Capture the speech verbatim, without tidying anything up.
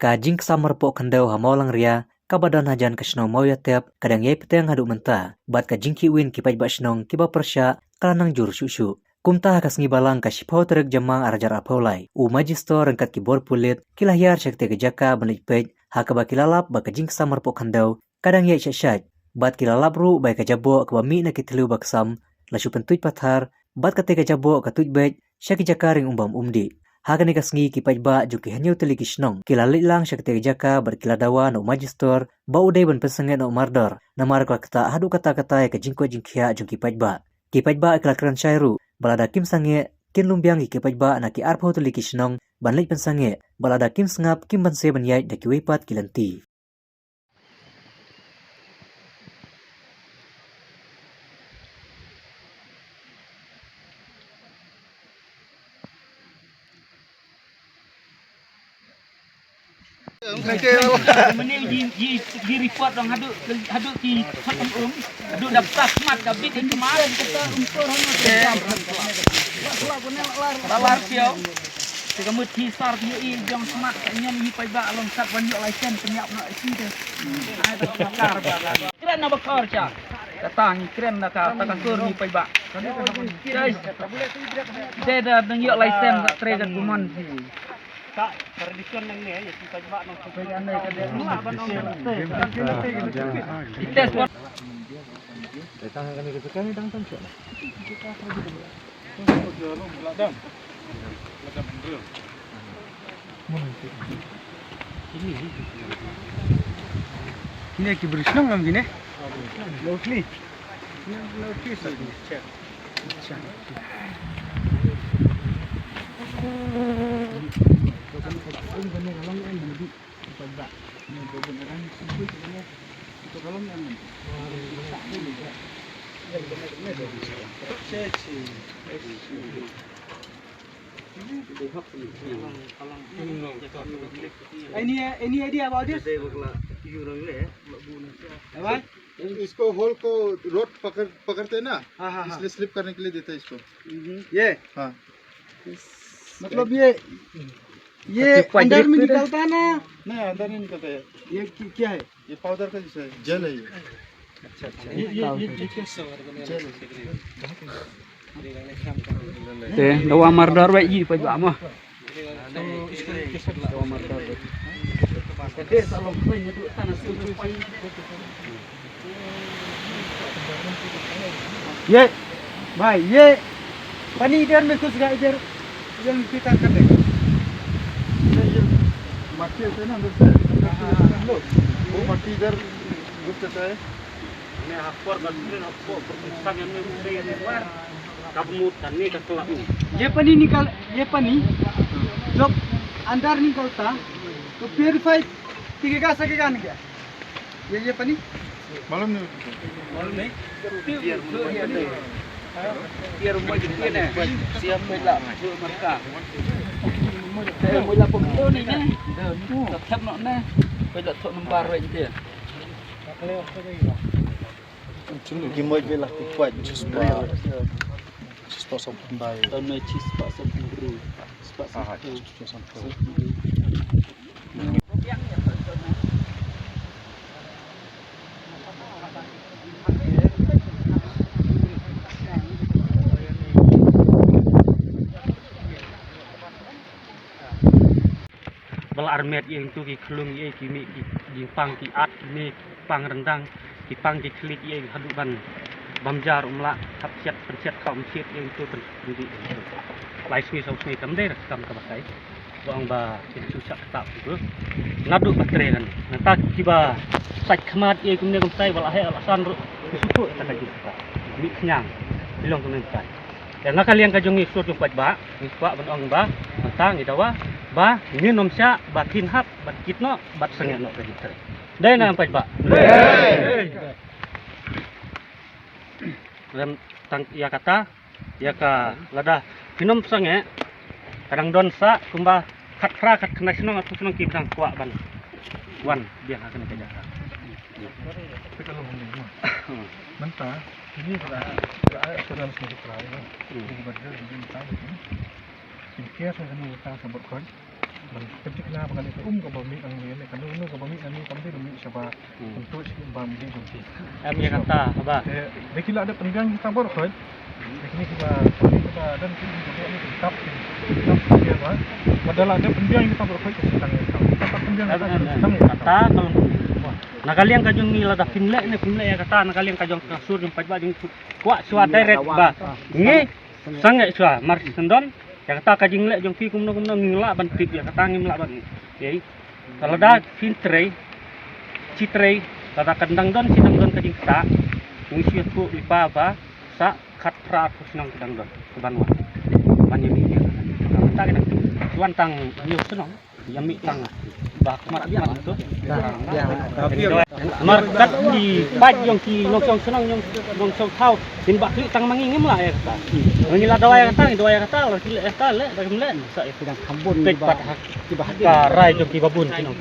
Ka jingksam marpoh khyndew ha Mawlangria kaba don hajan ka shnong Mawïatep ka dang ïai bteng haduh mynta, bad ka jingkhih win ki paidbah shnong kiba pyrshah ka la nang jur shuh shuh. Kumta ha ka sngi Balang ka shiphew tarik Jymmang ar hajar arphew lai, u Magistrate ryngkat ki bor pulit ki la hiar sha katei ka jaka ban leit peit, ha kaba ki la lap ba ka jingksam marpoh khyndew ka dang ïaid shait shait. Bad ki la lap ruh ba ïa ka jaboh kaba mih na ki thliew ba ksam la shu pyntuid pathar, bad katei ka jaboh ka tuid beit sha ki jaka ring um bam um dih. Ha kane ka sngi ki paidbah jong ki hynñiew tylli ki shnong ki la leit lang sha katei ka jaka bad ki la dawa na u Magistrate ba u dei ban pynsangeh noh mardor, namar ka la ktah haduh katta katta ïa ka jingkoit jingkhiah jong ki paidbah. Ki paidbah ki la kren shai ruh ba lada kim sangeh, kin lum biang ïa ki paidbah na ki arphew tylli ki shnong ban leit pynsangeh, ba lada kim sngap, kim banse ban ïaid da kiwei pat ki lynti. Mane ji, ji, ji report dong haduh, haduh ki thot um, haduh daptar smat ka bit in smat. Lalar pio. Te ka mut ki sar pio i jong smat ka nyen i paidbah long sat wan ïoh license pynïap na i te. Ai ta ka kar ba la. Kren na ba kor cha. Kata ngi kren na ka, ta ka sur ngi paidbah. Dei da nang ïoh license ba tre ka kumon si. Kine ki briew shnong ngam kine. Locally. Locally sa. Acha. Any, any idea about this? Why? इसको होल को रॉड पकड़, पकड़ते हैं ना, हाँ, हाँ, हाँ। इसलिए स्लिप करने के लिए देता है इसको। हम्म। ये? हाँ। मतलब ये, ये अंदर में निकलता ना? नहीं, अंदर नहीं निकलता है। ये कि-, क्या है? ये पाउडर का जैसा है, जेल है ये। अच्छा, अच्छा। ये, ये, ये, ये क्या? जेल है। Te dawa mardor ba i pa ba mo. ये भाई, ये पानी इधर में घुस गया, इधर, इधर में पीता कर देगा। ये, ये मट्टी होते हैं ना, अंदर से, वो मट्टी इधर घुस जाता है। ये पानी निकल, ये पानी जब अंदर निकलता तो प्योरीफाई टिकेगा, सकेगा नहीं क्या? ये, ये पानी? मालूम नहीं। मालूम नहीं। Tiar mo jin tiar ne. Siap pela tu marka. Mo la pom tu ni ne. Tap no ne. Pela tu number wei dia. Ki moj bela ki kwat chispa. Chispa song pynbai. Tau ne chispa song pynru. Chispa song pynru. Ba la armet ïa ntu ki khlung ïa ki mih ki jingpang ki at ki mih pang rendang ki pang ki khlieh ïa haduh ban bam jar um lah hap siat pynsiat kha um siat ïa ntu pyn pyndik. Lai sngi saw sngi kam dei kam ka ba kai. Ba ong ba kin shu shah ktah tu. Naduh ba tre kan. Nangta kiba sait khmat ïa kumne kumtai ba la heh la san ruh. Ki shu tu ta ka jingkata. Mih khñiang. Bilong kumne kumtai. Ïa nga ka liang ka jong ngi sur jong paidbah, ngi kwah ban ong ba, mynta ngi dawa, ba, ngin ym shah, ba kin hap, ba kit noh, ba sangeh noh ka jingtrei. Dei na paidbah. Dei. Lem tang ïa kata, ïa ka lada, kin ym sangeh, ka dang don sa, kumba, khatphra, khatkhyndai shnong, arphew shnong ki dang kwah ban. Wan, biang ha kane ka jaka. Te ka long hangne mo. Mynta, kine ka, ka ai assurance na ka trai mo. Hmm. Kine ki badger, kine mynta, kine. Kine ki assurance na ka trai sa bad khoi. Ban kynthih na ba kane ka um kaba mih nangne, ne kano kano kaba mih nangne kam dei ban mih shaba kynthih shi ba mih jong ki. Em ïa kata haba. Te da ki la dep pynbiang kita baroh khoit. Da kine kiba, kine kiba don ki um kaba mih tap ki. Tap ki ba. Ba da la dep pynbiang kita baroh khoit ka sitang ïa ka. Kita pat pynbiang kita sitang ïa ka. Kata ka long. Na ka liang ka jong ngi lada phin leh ne phin leh ïa kata na ka liang ka jong ka sur jong paidbah jong kwah shuwa direct ba ngi sangeh shuwa mar shen don. Ïa kata ka jingleh jong phi kumno kumno ngi lah ban tip ïa kata ngim lah ban. Ïa ka lada phin trei shi trei lada ka dang don shi dang don ka jingktah ngi shu ïathuh lypa ba sa khat phra arphew shnong ka dang don ka ban wan ban ïa mih ïa kata ka dang wan tang ñiew shnong. Ïa mih tang ba khmat khmat tu. Mar kat ki paid jong ki nongshong shnong nongshong thaw kin ba khlieh tang ma ngi ngim lah ïa kata. Ngi la dawa ïa kata, ngi dawa ïa kata, la khlieh ïa kata leh ba kim leh. Sa ïa kata kham bun peit pat ha ki ba ha ka rai jong ki ba bun ki nong.